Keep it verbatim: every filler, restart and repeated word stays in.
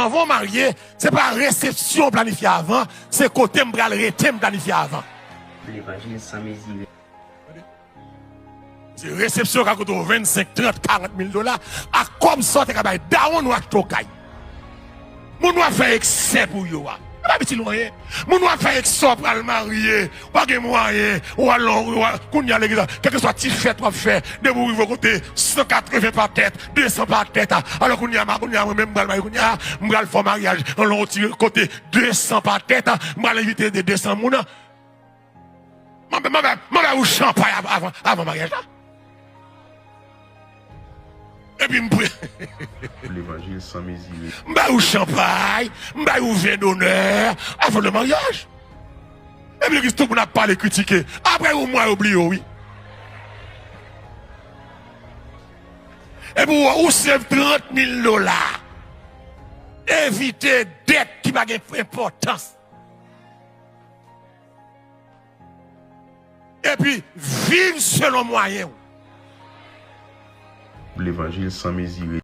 Anvan w marye, se pa resepsyon w planifye avan, se kote m pral rete m planifye avan. Levanjil san mezire. Se resepsyon ka koute w vennsenk, trant, karant mil dola, ak kòb sa w te ka bay dawonn ou achte w kay. Moun w ap fè eksè pou yo a. E pa piti lwen. Moun w ap fè eksè w pral marye, w pa gen mwayen, w al nan, w al, kounye a legliz la, kèlkeswa ti fèt w ap fè, depi w rive kote san katreven pa tèt, de san pa tèt a. Alò kounye a, ma, kounye a, mwen menm m pral marye, kounye a, m pral fè w maryaj, nan yon ti kote de san pa tèt a, m pral envite de, de san moun. M ap, m ap, m ap bay ou chanpay av-, avan, avan maryaj la. Epi m pre. Levanjil san mezire. M bay ou chanpay, m bay ou ven donè, avan le maryaj. Epi legliz tout moun ap pale, kritike. Apre yon mwa yo bliye w, wi. Epi ou, ou sèv trant mil dola. Evite dèt ki pa gen enpòtans. Epi viv selon mwayen w. Levanjil san mezire.